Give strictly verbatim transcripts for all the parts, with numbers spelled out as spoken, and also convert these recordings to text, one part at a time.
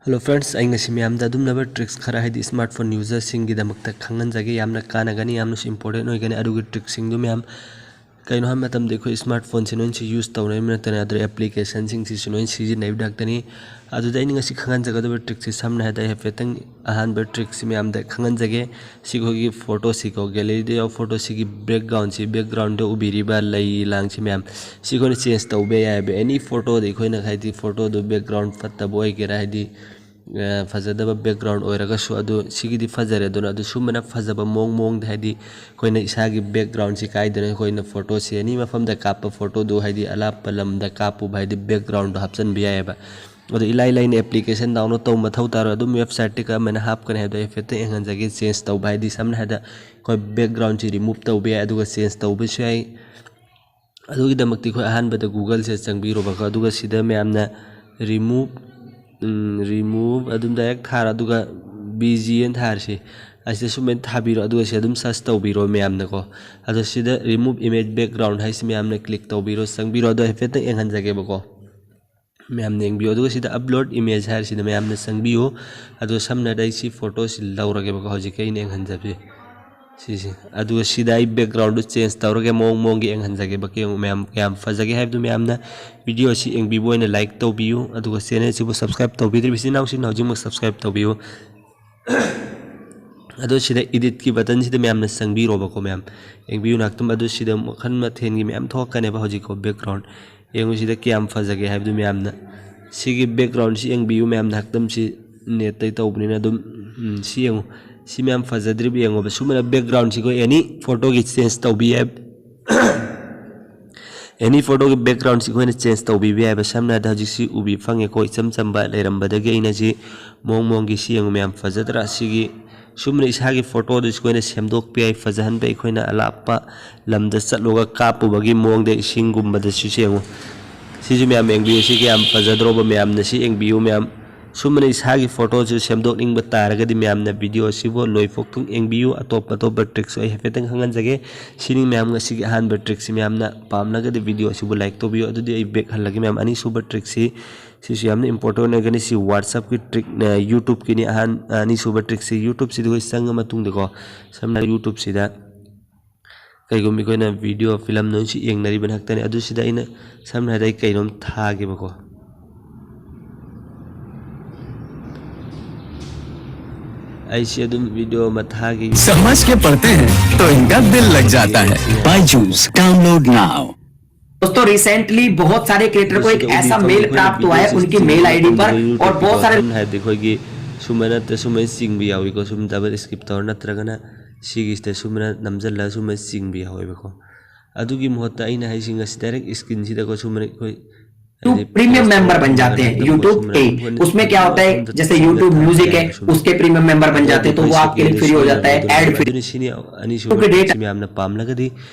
Hello friends, ꯑꯩ ꯉꯁꯤ ꯃꯌꯥꯝꯗ ꯑꯗꯨꯝꯅꯕ tricks ꯈꯔ, ꯍꯥꯏꯗꯤ smartphone userꯁꯤꯡꯒꯤꯗꯃꯛꯇ ꯈꯪꯍꯟꯖꯒꯦ꯫ ꯌꯥꯝꯅ ꯀꯥꯟꯅꯒꯅꯤ, ꯌꯥꯝꯅꯁꯨ important ꯑꯣꯏꯒꯅꯤ꯫ ꯑꯗꯨꯒꯤ trickꯁꯤꯡꯗꯨ ꯃꯌꯥꯝ ꯀꯩꯅꯣ ꯍꯥꯏꯕ ꯃꯇꯝꯗ, ꯑꯩꯈꯣꯏ smartphoneꯁꯤ ꯂꯣꯏꯅ use ꯇꯧꯅꯔꯤꯕ ꯅꯠꯇꯅ, ꯑꯗꯨꯗ applicationꯁꯤꯡꯁꯤꯁꯨ ꯂꯣꯏꯅ ꯁꯤꯖꯤꯟꯅꯔꯤꯕ ꯉꯥꯛꯇꯅꯤ꯫ ꯑꯗꯨꯗ ꯑꯩꯅ ꯉꯁꯤ ꯈꯪꯍꯟꯖꯒꯗꯕ trickꯁꯤ, ꯁꯝꯅ ꯍꯥꯏꯔꯕꯗ ꯑꯩ ꯍꯥꯏꯐꯦꯠꯇꯪ ꯑꯍꯥꯟꯕ trickꯁꯤ ꯃꯌꯥꯝꯗ ꯈꯪꯍꯟꯖꯒꯦ꯫ ꯁꯤ ꯑꯩꯈꯣꯏꯒꯤ photoꯁꯤꯀꯣ, galleryꯗ ꯌꯥꯎꯕ photoꯁꯤꯒꯤ backgroundꯁꯤ, backgroundꯗ ꯎꯕꯤꯔꯤꯕ ꯂꯩ ꯂꯥꯡꯁꯤ ꯃꯌꯥꯝ, ꯁꯤ ꯑꯩꯈꯣꯏꯅ change ꯇꯧꯕ ꯌꯥꯏꯑꯕ꯫ Any photoꯗ ꯑꯩꯈꯣꯏꯅ, ꯍꯥꯏꯗꯤ photoꯗꯨ background ꯐꯠꯇꯕ ꯑꯣꯏꯒꯦꯔꯥ, ꯍꯥꯏꯗꯤ ꯑ, ꯐꯖꯗꯕ background ꯑꯣꯏꯔꯒꯁꯨ, ꯑꯗꯨ ꯁꯤꯒꯤꯗꯤ ꯐꯖꯔꯦ꯫ ꯑꯗꯨꯅ ꯑꯗꯨ ꯁꯨꯝꯕꯅ ꯐꯖꯕ ꯃꯑꯣꯡ ꯃꯑꯣꯡꯗ, ꯍꯥꯏꯗꯤ ꯑꯩꯈꯣꯏꯅ ꯏꯁꯥꯒꯤ backgroundꯁꯤ ꯀꯥꯏꯗꯅ, ꯑꯩꯈꯣꯏꯅ photoꯁꯤ any ꯃꯐꯝꯗ ꯀꯥꯞꯄ photoꯗꯨ, ꯍꯥꯏꯗꯤ ꯑꯂꯥꯞꯄ ꯂꯝꯗ ꯀꯥꯞꯄꯨꯕ, ꯍꯥꯏꯗꯤ backgroundꯗꯣ ꯍꯥꯞꯆꯤꯟꯕ ꯌꯥꯏꯑꯕ꯫ ꯑꯗꯣ ꯏꯂꯥꯏ ꯂꯥꯏꯅ application download ꯇꯧꯕ ꯃꯊꯧ ꯇꯥꯔꯣꯏ꯫ ꯑꯗꯨꯝ websiteꯇ ꯀꯔꯝꯍꯥꯏꯅ ꯍꯥꯞꯀꯅꯤ ꯍꯥꯏꯕꯗꯣ ꯑꯩ ꯍꯥꯏꯐꯦꯠꯇ ꯌꯦꯡꯍꯟꯖꯒꯦ꯫ Change ꯇꯧꯕ ꯍꯥꯏꯗꯤ, ꯁꯝꯅ ꯍꯥꯏꯔꯕꯗ ꯑꯩꯈꯣꯏ backgroundꯁꯤ remove ꯇꯧꯕ ꯌꯥꯏ, ꯑꯗꯨꯒ change ꯇꯧꯕꯁꯨ ꯌꯥꯏ꯫ ꯑꯗꯨꯒꯤꯗꯃꯛꯇꯤ ꯑꯩꯈꯣꯏ ꯑꯍꯥꯟꯕꯗ Googleꯁꯦ ꯆꯪꯕꯤꯔꯣꯕꯀꯣ, ꯑꯗꯨꯒ ꯁꯤꯗ ꯃꯌꯥꯝꯅ remove, ꯎꯝ, remove ꯑꯗꯨꯝ direct ꯊꯥꯔꯣ, ꯑꯗꯨꯒ B G ꯑꯅ ꯊꯥꯔꯁꯤ꯫ ꯑꯁꯤꯗ ꯁꯨꯃꯥꯏꯅ ꯊꯥꯕꯤꯔꯣ, ꯑꯗꯨꯒ ꯁꯤ ꯑꯗꯨꯝ search ꯇꯧꯕꯤꯔꯣ ꯃꯌꯥꯝꯅꯀꯣ꯫ ꯑꯗꯣ ꯁꯤꯗ remove image background ꯍꯥꯏꯁꯤ ꯃꯌꯥꯝꯅ click ꯇꯧꯕꯤꯔꯣ, ꯆꯪꯕꯤꯔꯣ꯫ ꯑꯗꯣ ꯍꯥꯏꯐꯦꯠꯇꯪ ꯌꯦꯡꯍꯟꯖꯒꯦꯕꯀꯣ꯫ ꯃꯌꯥꯝꯅ ꯌꯦꯡꯕꯤꯌꯨ꯫ ꯑꯗꯨꯒ ꯁꯤꯗ upload image ꯍꯥꯏꯔꯤꯁꯤꯗ ꯃꯌꯥꯝꯅ ꯆꯪꯕꯤꯌꯨ꯫ ꯑꯗꯨꯒ ꯁꯝꯅ ꯍꯥꯏꯔꯕꯗ ꯑꯩ ꯁꯤ photoꯁꯤ ꯂꯧꯔꯒꯦꯕꯀꯣ, ꯍꯧꯖꯤꯛꯀꯤ ꯑꯩꯅ ꯌꯦꯡꯍꯟꯖꯕꯁꯦ ꯁꯤꯁꯦ꯫ ꯑꯗꯨꯒ ꯁꯤꯗ ꯑꯩ backgroundꯗꯨ change ꯇꯧꯔꯒꯦ, ꯃꯑꯣꯡ ꯃꯑꯣꯡꯒꯤ ꯌꯦꯡꯍꯟꯖꯒꯦꯕ꯫ ꯀꯌꯥꯝ ꯃꯌꯥꯝ, ꯀꯌꯥꯝ ꯐꯖꯒꯦ ꯍꯥꯏꯕꯗꯨ ꯃꯌꯥꯝꯅ videoꯁꯤ ꯌꯦꯡꯕꯤꯕ ꯑꯣꯏꯅ like ꯇꯧꯕꯤꯌꯨ꯫ ꯑꯗꯨꯒ channelꯁꯤꯕꯨ subscribe ꯇꯧꯕꯤꯗ꯭ꯔꯤꯕ ꯏꯆꯤꯟ ꯏꯅꯥꯎꯁꯤꯡꯅ ꯍꯧꯖꯤꯛꯃꯛ subscribe ꯇꯧꯕꯤꯌꯨ꯫ ꯑꯗꯣ ꯁꯤꯗ editꯀꯤ buttonꯁꯤꯗ ꯃꯌꯥꯝꯅ ꯆꯪꯕꯤꯔꯣꯕꯀꯣ ꯃꯌꯥꯝ꯫ ꯌꯦꯡꯕꯤꯌꯨ ꯉꯥꯛꯇꯪ꯫ ꯑꯗꯨ ꯁꯤꯗ ꯃꯈꯜ ꯃꯊꯦꯜꯒꯤ ꯃꯌꯥꯝ ꯊꯣꯛꯂꯛꯀꯅꯦꯕ ꯍꯧꯖꯤꯛꯀꯣ, background꯫ ꯌꯦꯡꯉꯨ ꯁꯤꯗ ꯀꯌꯥꯝ ꯐꯖꯒꯦ ꯍꯥꯏꯕꯗꯨ ꯃꯌꯥꯝꯅ꯫ ꯁꯤꯒꯤ backgroundꯁꯤ ꯌꯦꯡꯕꯤꯌꯨ ꯃꯌꯥꯝꯅ꯫ ꯉꯥꯏꯍꯥꯛꯇꯪ ꯁꯤ netꯇꯩ ꯇꯧꯕꯅꯤꯅ ꯑꯗꯨꯝ, ꯎꯝ, ꯁꯤ ꯌꯦꯡꯉꯨ꯫ ꯁꯤ ꯃꯌꯥꯝ ꯐꯖꯗ꯭ꯔꯤꯕ ꯌꯦꯡꯉꯣꯕ꯫ ꯁꯨꯃꯥꯏꯅ backgroundꯁꯤ ꯑꯩꯈꯣꯏ any photoꯒꯤ change ꯇꯧꯕꯤ ꯌꯥꯏ꯫ Any photoꯒꯤ backgroundꯁꯤ ꯑꯩꯈꯣꯏꯅ change ꯇꯧꯕꯤꯕ ꯌꯥꯏꯕ꯫ ꯁꯝꯅ ꯍꯥꯏꯔꯕꯗ ꯍꯧꯖꯤꯛꯁꯤ ꯎꯕꯤ ꯐꯪꯉꯦꯀꯣ, ꯏꯆꯝ ꯆꯝꯕ ꯂꯩꯔꯝꯕꯗꯒꯤ ꯑꯩꯅ ꯁꯤ ꯃꯑꯣꯡ ꯃꯑꯣꯡꯒꯤ ꯁꯤ ꯌꯦꯡꯉꯨ ꯃꯌꯥꯝ, ꯐꯖꯗ꯭ꯔꯥ? ꯁꯤꯒꯤ ꯁꯨꯝꯅ ꯏꯁꯥꯒꯤ photoꯗꯨꯁꯨ ꯑꯩꯈꯣꯏꯅ ꯁꯦꯝꯗꯣꯛꯄ ꯌꯥꯏ, ꯐꯖꯍꯟꯕ꯫ ꯑꯩꯈꯣꯏꯅ ꯑꯂꯥꯞꯄ ꯂꯝꯗ ꯆꯠꯂꯨꯔꯒ ꯀꯥꯞꯄꯨꯕꯒꯤ ꯃꯑꯣꯡꯗ ꯏꯁꯤꯡꯒꯨꯝꯕꯗꯁꯨ ꯌꯦꯡꯉꯨ꯫ ꯁꯤꯁꯨ ꯃꯌꯥꯝ ꯌꯦꯡꯕꯤꯌꯨ, ꯁꯤ ꯀꯌꯥꯝ ꯐꯖꯗ꯭ꯔꯣꯕ ꯃꯌꯥꯝꯅ꯫ ꯁꯤ ꯌꯦꯡꯕꯤꯌꯨ ꯃꯌꯥꯝ, ꯁꯨꯝꯕꯅ ꯏꯁꯥꯒꯤ ꯐꯣꯇꯣꯁꯨ ꯁꯦꯝꯗꯣꯛꯅꯤꯡꯕ ꯇꯥꯔꯒꯗꯤ ꯃꯌꯥꯝꯅ ꯚꯤꯗꯤꯑꯣ ꯑꯁꯤꯕꯨ ꯂꯣꯏꯐꯥꯎꯇꯨꯡ ꯌꯦꯡꯕꯤꯌꯨ꯫ ꯑꯇꯣꯞ ꯑꯇꯣꯞꯄ ꯇ꯭ꯔꯤꯛꯁꯨ ꯑꯩ ꯍꯥꯏꯐꯦꯠꯇꯪ ꯈꯪꯍꯟꯖꯒꯦ꯫ ꯁꯤꯅꯤ ꯃꯌꯥꯝ ꯉꯁꯤꯒꯤ ꯑꯍꯥꯟꯕ ꯇ꯭ꯔꯤꯛꯁꯤ꯫ ꯃꯌꯥꯝꯅ ꯄꯥꯝꯂꯒꯗꯤ ꯚꯤꯗꯤꯑꯣ ꯑꯁꯤꯕꯨ ꯂꯥꯏꯛ ꯇꯧꯕꯤꯌꯨ꯫ ꯑꯗꯨꯗꯤ ꯑꯩ ꯕꯦꯛ ꯍꯜꯂꯒꯦ ꯃꯌꯥꯝ꯫ ꯑꯅꯤꯁꯨꯕ ꯇ꯭ꯔꯤꯛꯁꯤ, ꯁꯤꯁꯨ ꯌꯥꯝꯅ ꯏꯝꯄꯣꯔꯇꯦꯟ ꯑꯣꯏꯒꯅꯤ꯫ ꯁꯤ WhatsApp-ꯀꯤ ꯇ꯭ꯔꯤꯛ, ꯌꯨꯇ꯭ꯌꯨꯕꯀꯤꯅꯤ꯫ ꯑꯍꯥꯟ ꯑꯅꯤꯁꯨꯕ ꯇ꯭ꯔꯤꯛꯁꯤ ꯌꯨꯇ꯭ꯌꯨꯕꯁꯤꯗ ꯑꯩꯈꯣꯏ ꯆꯪꯉ ꯃꯇꯨꯡꯗꯀꯣ, ꯁꯝꯅ ꯍꯥꯏꯔꯕꯗ ꯌꯨꯇ꯭ꯌꯨꯕꯁꯤꯗ ꯀꯩꯒꯨꯝꯕ ꯑꯩꯈꯣꯏꯅ ꯚꯤꯗꯤꯑꯣ ꯐꯤꯂꯝ ꯅꯣꯏꯁꯤ ꯌꯦꯡꯅꯔꯤꯕ ꯉꯥꯛꯇꯅꯤ꯫ ꯑꯗꯨ ꯁꯤꯗ ꯑꯩꯅ ꯁꯝꯅ ꯍꯥꯏꯔꯕꯗ ꯑꯩ ꯀꯩꯅꯣꯝ ꯊꯥꯒꯦꯕꯀꯣ꯫ ꯑꯩꯁꯤ ꯑꯗꯨꯝ ꯚꯤꯗꯤꯑꯣ ꯑꯃ ꯊꯥꯒꯦ꯫ समझ के पढ़ते हैं तो इनका दिल लग जाता है। Byju's, download now। दोस्तों, रिसेंटली बहुत सारे क्रिएटर को एक ऐसा मेल प्राप्त हुआ है उनकी मेल आईडी पर, और बहुत सारे ꯁꯝꯅ ꯍꯥꯏꯔꯕꯗ ꯑꯩꯈꯣꯏꯒꯤ ꯁꯨꯝꯕ ꯅꯠꯇ ꯁꯨꯝꯕ ꯆꯤꯡꯕ ꯌꯥꯎꯏꯀꯣ꯫ ꯁꯨꯝ ꯗꯕꯜ ꯁ꯭ꯀꯤꯞ ꯇꯧꯔ ꯅꯠꯇ꯭ꯔꯒꯅ ꯁꯤꯒꯤꯁꯤꯗ ꯁꯨꯝꯕꯅ ꯅꯝꯁꯤꯜꯂꯒ ꯁꯨꯝꯕ ꯆꯤꯡꯕ ꯌꯥꯎꯋꯦꯕꯀꯣ꯫ ꯑꯗꯨꯒꯤ ꯃꯍꯨꯠꯇ ꯑꯩꯅ ꯍꯥꯏꯁꯤ ꯉꯁꯤ ꯗꯥꯏꯔꯦꯛ ꯁ꯭ꯀ꯭ꯔꯤꯟꯁꯤꯗꯀꯣ ꯁꯨꯝꯕꯅ ꯑꯩꯈꯣꯏ प्रीमियम मेंबर बन जाते हैं YouTube पे। उसमें क्या होता है, जैसे YouTube म्यूजिक है, उसके प्रीमियम मेंबर बन जाते हैं, तो वो आपके लिए फ्री हो जाता है, एड फ्री। ꯑꯗꯨꯅ ꯁꯤꯅꯤ ꯑꯅꯤꯁꯨꯕ ꯇ꯭ꯔꯤꯛꯁꯤ꯫ ꯃꯌꯥꯝꯅ ꯄꯥꯝꯂꯒꯗꯤ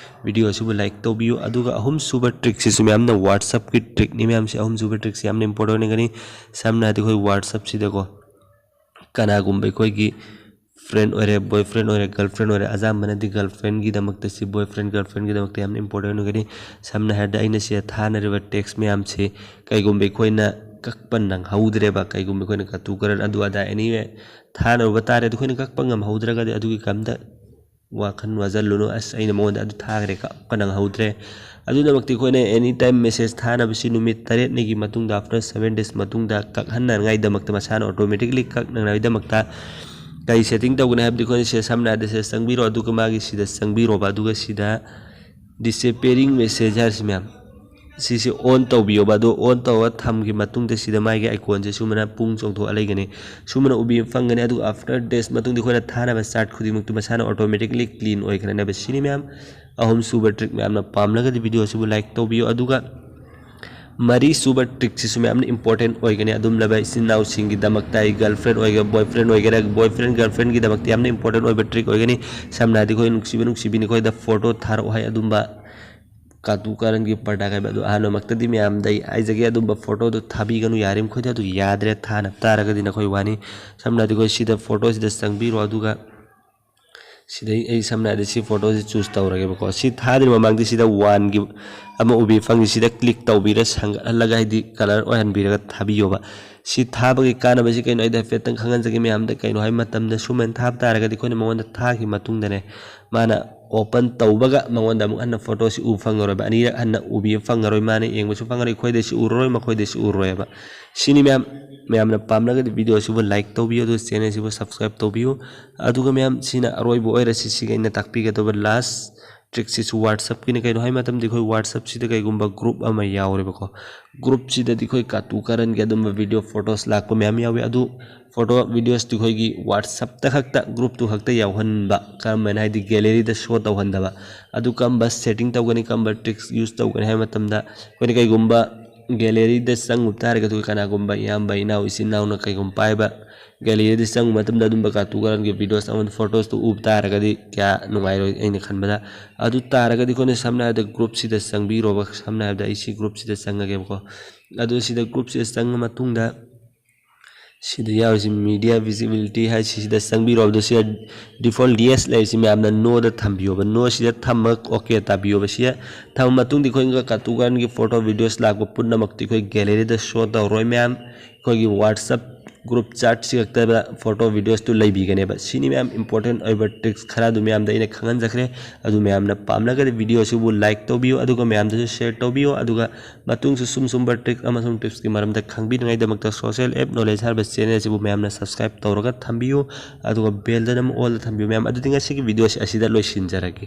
ꯚꯤꯗꯤꯑꯣ ꯑꯁꯤꯕꯨ ꯂꯥꯏꯛ ꯇꯧꯕꯤꯌꯨ꯫ ꯑꯗꯨꯒ ꯑꯍꯨꯝꯁꯨꯕ ꯇ꯭ꯔꯤꯛꯁꯤꯁꯨ ꯃꯌꯥꯝꯅ WhatsApp-ꯀꯤ ꯇ꯭ꯔꯤꯛꯅꯤ꯫ ꯃꯌꯥꯝꯁꯦ ꯑꯍꯨꯝꯁꯨꯕ ꯇ꯭ꯔꯤꯛꯁꯤ ꯌꯥꯝꯅ ꯏꯝꯄꯣꯔꯇꯦꯟ ꯑꯣꯏꯒꯅꯤ꯫ ꯁꯝꯅ ꯍꯥꯏꯔꯕꯗ ꯑꯩꯈꯣꯏ WhatsApp-ꯁꯤꯗꯀꯣ ꯀꯅꯥꯒꯨꯝꯕ ꯑꯩꯈꯣꯏꯒꯤ ꯐ꯭ꯔꯦꯟ ꯑꯣꯏꯔꯦ, ꯕꯣꯏ ꯐ꯭ꯔꯦꯟ ꯑꯣꯏꯔꯦ, ꯒꯔꯜ ꯐ꯭ꯔꯦꯟ ꯑꯣꯏꯔꯦ, ꯑꯌꯥꯝꯕꯅꯗꯤ ꯒꯔꯜ ꯐ꯭ꯔꯦꯟꯒꯤꯗꯃꯛꯇ ꯁꯤ, ꯕꯣꯏ ꯐ꯭ꯔꯦꯟ ꯒꯔꯜ ꯐ꯭ꯔꯦꯟꯒꯤꯗꯃꯛꯇ ꯌꯥꯝꯅ ꯏꯝꯄꯣꯔꯇꯦꯟ ꯑꯣꯏꯒꯅꯤ꯫ ꯁꯝꯅ ꯍꯥꯏꯔꯕꯗ ꯑꯩꯅ ꯁꯤꯗ ꯊꯥꯅꯔꯤꯕ ꯇꯦꯛꯁ ꯃꯌꯥꯝꯁꯤ ꯀꯩꯒꯨꯝꯕ ꯑꯩꯈꯣꯏꯅ ꯀꯛꯄ ꯅꯪꯍꯧꯗ꯭ꯔꯦꯕ, ꯀꯩꯒꯨꯝꯕ ꯑꯩꯈꯣꯏꯅ ꯀꯇꯨ ꯀꯔꯟ ꯑꯗꯨ ꯑꯗꯥ ꯑꯦꯅꯤ ꯊꯥꯅꯔꯨꯕ ꯇꯥꯔꯦ, ꯑꯗꯨ ꯑꯩꯈꯣꯏꯅ ꯀꯛꯄ ꯉꯝꯍꯧꯗ꯭ꯔꯒꯗꯤ ꯑꯗꯨꯒꯤ ꯀꯝꯇ ꯋꯥꯈꯜ ꯋꯥꯖꯜꯂꯨꯅꯨ꯫ "ꯑꯁ, ꯑꯩꯅ ꯃꯉꯣꯟꯗ ꯑꯗꯨ ꯊꯥꯈ꯭ꯔꯦ, ꯀꯛꯄ ꯅꯪꯍꯧꯗ꯭ꯔꯦ"꯫ ꯑꯗꯨꯒꯤꯗꯃꯛꯇꯤ ꯑꯩꯈꯣꯏꯅ ꯑꯦꯅꯤ ꯇꯥꯏꯝ ꯃꯦꯁꯦꯖ ꯊꯥꯅꯕꯁꯤ ꯅꯨꯃꯤꯠ ꯇꯔꯦꯠꯅꯤꯒꯤ ꯃꯇꯨꯡꯗ, ꯑꯥꯐꯇꯔ ꯁꯚꯦꯟ ꯗꯦꯖ ꯃꯇꯨꯡꯗ ꯀꯛꯍꯟꯅꯉꯥꯏꯗꯃꯛꯇ, ꯃꯁꯥꯅ ꯑꯣꯇꯣꯃꯦꯇꯤꯀꯂꯤ ꯀꯛꯅꯉꯥꯏꯗꯃꯛꯇ ꯀꯔꯤ ꯁꯦꯇꯤꯡ ꯇꯧꯒꯅꯤ ꯍꯥꯏꯕꯗꯤ, ꯑꯩꯈꯣꯏꯅ ꯁꯤꯗ ꯁꯝꯅ ꯍꯥꯏꯔꯕꯗ ꯁꯤꯗ ꯆꯪꯕꯤꯔꯣ, ꯑꯗꯨꯒ ꯃꯥꯒꯤ ꯁꯤꯗ ꯆꯪꯕꯤꯔꯣꯕ, ꯑꯗꯨꯒ ꯁꯤꯗ ꯗꯤꯁꯑꯦꯄꯤꯌꯔꯤꯡ ꯃꯦꯁꯦꯖ ꯍꯥꯏꯔꯤꯁꯤ ꯃꯌꯥꯝ ꯁꯤꯁꯦ ꯑꯣꯟ ꯇꯧꯕꯤꯌꯣꯕ꯫ ꯑꯗꯣ ꯑꯣꯟ ꯇꯧꯔ ꯊꯝꯈꯤꯕ ꯃꯇꯨꯡꯗ ꯁꯤꯗ ꯃꯥꯒꯤ ꯑꯥꯏꯀꯣꯟꯁꯦ ꯁꯨꯃꯥꯏꯅ ꯄꯨꯡ ꯆꯣꯡꯊꯣꯛꯑ ꯂꯩꯒꯅꯤ꯫ ꯁꯨꯃꯥꯏꯅ ꯎꯕꯤꯕ ꯐꯪꯒꯅꯤ꯫ ꯑꯗꯨꯒ ꯑꯥꯐꯇꯔ ꯗꯦꯖ ꯃꯇꯨꯡꯗ ꯑꯩꯈꯣꯏꯅ ꯊꯥꯅꯕ ꯆꯥꯔꯠ ꯈꯨꯗꯤꯡꯃꯛꯇꯨ ꯃꯁꯥꯅ ꯑꯣꯇꯣꯃꯦꯇꯤꯀꯂꯤ ꯀ꯭ꯂꯤꯟ ꯑꯣꯏꯈ꯭ꯔꯅꯦꯕ꯫ ꯁꯤꯅꯤ ꯃꯌꯥꯝ ꯑꯍꯨꯝꯁꯨꯕ ꯇ꯭ꯔꯤꯛ꯫ ꯃꯌꯥꯝꯅ ꯄꯥꯝꯂꯒꯗꯤ ꯚꯤꯗꯤꯑꯣ ꯑꯁꯤꯕꯨ ꯂꯥꯏꯛ ꯇꯧꯕꯤꯌꯨ꯫ ꯑꯗꯨꯒ ꯃꯔꯤꯁꯨꯕ ꯇ꯭ꯔꯤꯛꯁꯤꯁꯨ ꯃꯌꯥꯝꯅ ꯏꯝꯄꯣꯔꯇꯦꯟ ꯑꯣꯏꯒꯅꯤ꯫ ꯑꯗꯨꯝꯂꯕ ꯏꯆꯤꯟ ꯏꯅꯥꯎꯁꯤꯡꯒꯤꯗꯃꯛꯇ, ꯑꯩ ꯒꯔꯜ ꯐ꯭ꯔꯦꯟ ꯑꯣꯏꯒꯦꯔꯥ, ꯕꯣꯏ ꯐ꯭ꯔꯦꯟ ꯑꯣꯏꯒꯦꯔꯥ, ꯕꯣꯏ ꯐ꯭ꯔꯦꯟ ꯒꯔꯜ ꯐ꯭ꯔꯦꯟꯒꯤꯗꯃꯛꯇ ꯌꯥꯝꯅ ꯏꯝꯄꯣꯔꯇꯦꯟ ꯑꯣꯏꯕ ꯇ꯭ꯔꯤꯛ ꯑꯣꯏꯒꯅꯤ꯫ ꯁꯝꯅ ꯍꯥꯏꯔꯕꯗ ꯑꯩꯈꯣꯏ ꯅꯨꯡꯁꯤꯕ ꯅꯨꯡꯁꯤꯕꯤꯅ ꯑꯩꯈꯣꯏꯗ ꯐꯣꯇꯣ ꯊꯥꯔꯛꯑꯣ ꯍꯥꯏ, ꯑꯗꯨꯝꯕ ꯀꯥꯇꯨ ꯀꯥꯔꯟꯒꯤ ꯄꯔꯗꯥ ꯀꯥꯏꯕ ꯑꯗꯨ ꯑꯍꯥꯟꯕꯃꯛꯇꯗꯤ ꯃꯌꯥꯝꯗ ꯑꯩ ꯍꯥꯏꯖꯒꯦ, ꯑꯗꯨꯝꯕ ꯐꯣꯇꯣꯗꯣ ꯊꯥꯕꯤꯒꯅꯨ, ꯌꯥꯔꯤꯃꯈꯩꯗꯤ꯫ ꯑꯗꯨ ꯌꯥꯗ꯭ꯔꯦ, ꯊꯥꯅꯕ ꯇꯥꯔꯒꯗꯤ ꯅꯈꯣꯏ ꯋꯥꯅꯤ꯫ ꯁꯝꯅ ꯍꯥꯏꯔꯕꯗ ꯑꯩꯈꯣꯏ ꯁꯤꯗ ꯐꯣꯇꯣꯁꯤꯗ ꯆꯪꯕꯤꯔꯣ, ꯑꯗꯨꯒ ꯁꯤꯗꯩ ꯑꯩ ꯁꯝꯅ ꯍꯥꯏꯔꯕꯗ ꯁꯤ ꯐꯣꯇꯣꯁꯤ ꯆꯨꯁ ꯇꯧꯔꯒꯦꯕꯀꯣ꯫ ꯁꯤ ꯊꯥꯗ꯭ꯔꯤ ꯃꯃꯥꯡꯗꯤ ꯁꯤꯗ ꯋꯥꯟꯒꯤ ꯑꯃ ꯎꯕꯤ ꯐꯪꯉꯤ, ꯁꯤꯗ ꯀ꯭ꯂꯤꯛ ꯇꯧꯕꯤꯔ ꯁꯪꯒꯠꯍꯜꯂꯒ, ꯍꯥꯏꯗꯤ ꯀꯂꯔ ꯑꯣꯏꯍꯟꯕꯤꯔꯒ ꯊꯥꯕꯤꯌꯣꯕ꯫ ꯁꯤ ꯊꯥꯕꯒꯤ ꯀꯥꯟꯅꯕꯁꯤ ꯀꯩꯅꯣ ꯍꯥꯏꯗꯤ ꯍꯥꯏꯐꯦꯠꯇꯪ ꯈꯪꯍꯟꯖꯒꯦ ꯃꯌꯥꯝꯗ꯫ ꯀꯩꯅꯣ ꯍꯥꯏꯕ ꯃꯇꯝꯗ ꯁꯨꯃꯥꯏꯅ ꯊꯥꯕ ꯇꯥꯔꯒꯗꯤ ꯑꯩꯈꯣꯏꯅ ꯃꯉꯣꯟꯗ ꯊꯥꯈꯤꯕ ꯃꯇꯨꯡꯗꯅꯦ, ꯃꯥꯅ ꯑꯣꯄꯟ ꯇꯧꯕꯒ ꯃꯉꯣꯟꯗ ꯑꯃꯨꯛ ꯍꯟꯅ ꯐꯣꯇꯣꯁꯤ ꯎꯕ ꯐꯪꯉꯔꯣꯏꯕ, ꯑꯅꯤꯔꯛ ꯍꯟꯅ ꯎꯕꯤꯕ ꯐꯪꯉꯔꯣꯏ, ꯃꯥꯅ ꯌꯦꯡꯕꯁꯨ ꯐꯪꯉꯔꯣꯏ, ꯑꯩꯈꯣꯏꯗꯁꯨ ꯎꯔꯔꯣꯏ, ꯃꯈꯣꯏꯗꯁꯨ ꯎꯔꯔꯣꯏꯕ꯫ ꯁꯤꯅꯤ ꯃꯌꯥꯝ꯫ ꯃꯌꯥꯝꯅ ꯄꯥꯝꯂꯒꯗꯤ ꯚꯤꯗꯤꯑꯣ ꯑꯁꯤꯕꯨ ꯂꯥꯏꯛ ꯇꯧꯕꯤꯌꯨ, ꯑꯗꯨꯒ ꯆꯦꯅꯦꯜꯁꯤꯕꯨ ꯁꯕꯁꯀ꯭ꯔꯥꯏꯕ ꯇꯧꯕꯤꯌꯨ꯫ ꯑꯗꯨꯒ ꯃꯌꯥꯝ, ꯁꯤꯅ ꯑꯔꯣꯏꯕ ꯑꯣꯏꯔꯁꯤ꯫ ꯁꯤꯒꯤ ꯑꯩꯅ ꯇꯥꯛꯄꯤꯒꯗꯧꯕ ꯂꯥꯁ ꯇ꯭ꯔꯤꯛꯁꯤꯁꯨ ꯋꯥꯠꯁꯑꯞꯀꯤꯅꯤ꯫ ꯀꯩꯅꯣ ꯍꯥꯏꯕ ꯃꯇꯝꯗ ꯑꯩꯈꯣꯏ ꯋꯥꯠꯁꯑꯞꯁꯤꯗ ꯀꯩꯒꯨꯝꯕ ꯒ꯭ꯔꯨꯞ ꯑꯃ ꯌꯥꯎꯔꯦꯕꯀꯣ, ꯒ꯭ꯔꯨꯞꯁꯤꯗꯗꯤ ꯑꯩꯈꯣꯏ ꯀꯥꯇꯨ ꯀꯥꯔꯟꯒꯤ ꯑꯗꯨꯝꯕ ꯚꯤꯗꯤꯑꯣ ꯐꯣꯇꯣꯁ ꯂꯥꯛꯄ ꯃꯌꯥꯝ ꯌꯥꯎꯋꯤ꯫ ꯑꯗꯨ ꯐꯣꯇꯣ ꯚꯤꯗꯤꯑꯣꯁꯇꯨ ꯑꯩꯈꯣꯏꯒꯤ ꯋꯥꯠꯁꯑꯞꯇ ꯈꯛꯇ, ꯒ꯭ꯔꯨꯞꯇꯨ ꯈꯛꯇ ꯌꯥꯎꯍꯟꯕ꯫ ꯀꯔꯝꯕꯅ ꯍꯥꯏꯗꯤ ꯒꯦꯂꯔꯤꯗ ꯁꯣ ꯇꯧꯍꯟꯗꯕ꯫ ꯑꯗꯨ ꯀꯔꯝꯕ ꯁꯦꯠꯇꯤꯡ ꯇꯧꯒꯅꯤ, ꯀꯔꯝꯕ ꯇ꯭ꯔꯤꯛꯁ ꯌꯨꯁ ꯇꯧꯒꯅꯤ ꯍꯥꯏꯕ ꯃꯇꯝꯗ, ꯑꯩꯈꯣꯏꯅ ꯀꯩꯒꯨꯝꯕ ꯒꯦꯂꯔꯤꯗ ꯆꯪꯉꯨ ꯇꯥꯔꯒꯗꯤ, ꯀꯅꯥꯒꯨꯝꯕ ꯏꯌꯥꯝꯕ, ꯏꯅꯥꯎ, ꯏꯆꯤꯟ ꯏꯅꯥꯎꯅ ꯀꯩꯒꯨꯝꯕ ꯄꯥꯏꯕ ꯒꯦꯂꯔꯤꯗ ꯆꯪꯕ ꯃꯇꯝꯗ ꯑꯗꯨꯝꯕ ꯀꯥꯇꯨ ꯀꯥꯔꯟꯒꯤ ꯚꯤꯗꯤꯑꯣꯁ ꯑꯃꯗꯤ ꯐꯣꯇꯣꯁꯇꯨ ꯎꯕ ꯇꯥꯔꯒꯗꯤ ꯀꯌꯥ ꯅꯨꯡꯉꯥꯏꯔꯣꯏ ꯑꯩꯅ ꯈꯟꯕꯗ꯫ ꯑꯗꯨ ꯇꯥꯔꯒꯗꯤ ꯑꯩꯈꯣꯏꯅ ꯁꯝꯅ ꯍꯥꯏꯔꯕꯗ ꯒ꯭ꯔꯨꯞꯁꯤꯗ ꯆꯪꯕꯤꯔꯣꯕ꯫ ꯁꯝꯅ ꯍꯥꯏꯔꯕꯗ ꯑꯩ ꯁꯤ ꯒ꯭ꯔꯨꯞꯁꯤꯗ ꯆꯪꯉꯒꯦꯕꯀꯣ꯫ ꯑꯗꯨ ꯁꯤꯗ ꯒ꯭ꯔꯨꯞꯁꯤꯗ ꯆꯪꯉ ꯃꯇꯨꯡꯗ ꯁꯤꯗ ꯌꯥꯎꯔꯤꯁꯤ ꯃꯤꯗꯤꯌꯥ ꯚꯤꯖꯤꯕꯤꯂꯤꯇꯤ ꯍꯥꯏꯁꯤ, ꯁꯤꯗ ꯆꯪꯕꯤꯔꯣ꯫ ꯑꯗꯨ ꯁꯤꯗ ꯗꯤꯐꯣꯜꯠ ꯗꯤ ꯑꯦꯁ ꯂꯩꯔꯤꯁꯤ ꯃꯌꯥꯝꯅ ꯅꯣꯗ ꯊꯝꯕꯤꯌꯣꯕ꯫ ꯅꯣ ꯁꯤꯗ ꯊꯝꯃꯒ ꯑꯣꯀꯦ ꯇꯥꯕꯤꯌꯣꯕ꯫ ꯁꯤꯗ ꯊꯝꯃ ꯃꯇꯨꯡꯗ ꯑꯩꯈꯣꯏ ꯀꯥꯇꯨ ꯀꯥꯔꯟꯒꯤ ꯐꯣꯇꯣ ꯚꯤꯗꯤꯑꯣꯁ ꯂꯥꯛꯄ ꯄꯨꯝꯅꯃꯛꯇꯤ ꯑꯩꯈꯣꯏ ꯒꯦꯂꯔꯤꯗ ꯁꯣ ꯇꯧꯔꯣꯏ ꯃꯌꯥꯝ꯫ ꯑꯩꯈꯣꯏꯒꯤ ꯋꯥꯠꯁꯑꯞ ꯒ꯭ꯔꯨꯞ ꯆꯥꯠꯁꯤ ꯈꯛꯇꯗ ꯐꯣꯇꯣ ꯚꯤꯗꯤꯑꯣꯁꯇꯨ ꯂꯩꯕꯤꯒꯅꯦꯕ꯫ ꯁꯤꯅꯤ ꯃꯌꯥꯝ ꯏꯝꯄꯣꯔꯇꯦꯟ ꯑꯣꯏꯕ ꯇ꯭ꯔꯤꯛꯁ ꯈꯔ ꯑꯗꯨ ꯃꯌꯥꯝꯗ ꯑꯩꯅ ꯈꯪꯍꯟꯖꯈ꯭ꯔꯦ꯫ ꯑꯗꯨ ꯃꯌꯥꯝꯅ ꯄꯥꯝꯂꯒꯗꯤ ꯚꯤꯗꯤꯑꯣꯁꯤꯕꯨ ꯂꯥꯏꯛ ꯇꯧꯕꯤꯌꯨ, ꯑꯗꯨꯒ ꯃꯌꯥꯝꯗꯁꯨ ꯁꯤꯌꯔ ꯇꯧꯕꯤꯌꯨ꯫ ꯑꯗꯨꯒ ꯃꯇꯨꯡꯁꯨ ꯁꯨꯝ ꯁꯨꯝꯕ ꯇ꯭ꯔꯤꯛ ꯑꯃꯁꯨꯡ ꯇꯤꯞꯁꯀꯤ ꯃꯔꯝꯗ ꯈꯪꯕꯤꯅꯉꯥꯏꯗꯃꯛꯇ ꯁꯣꯁꯦꯜ ꯑꯦꯞ ꯅꯣꯂꯦꯖ ꯍꯥꯏꯔꯤꯕ ꯆꯦꯅꯦꯜꯁꯤꯕꯨ ꯃꯌꯥꯝꯅ ꯁꯕꯁꯀ꯭ꯔꯥꯏꯕ ꯇꯧꯔꯒ ꯊꯝꯕꯤꯌꯨ, ꯑꯗꯨꯒ ꯕꯦꯜꯗꯅ ꯑꯃꯨꯛ ꯑꯣꯜꯗ ꯊꯝꯕꯤꯌꯨ ꯃꯌꯥꯝ꯫ ꯑꯗꯨꯗꯤ ꯉꯁꯤꯒꯤ ꯚꯤꯗꯤꯑꯣꯁꯤ ꯑꯁꯤꯗ ꯂꯣꯏꯁꯤꯟꯖꯔꯒꯦ꯫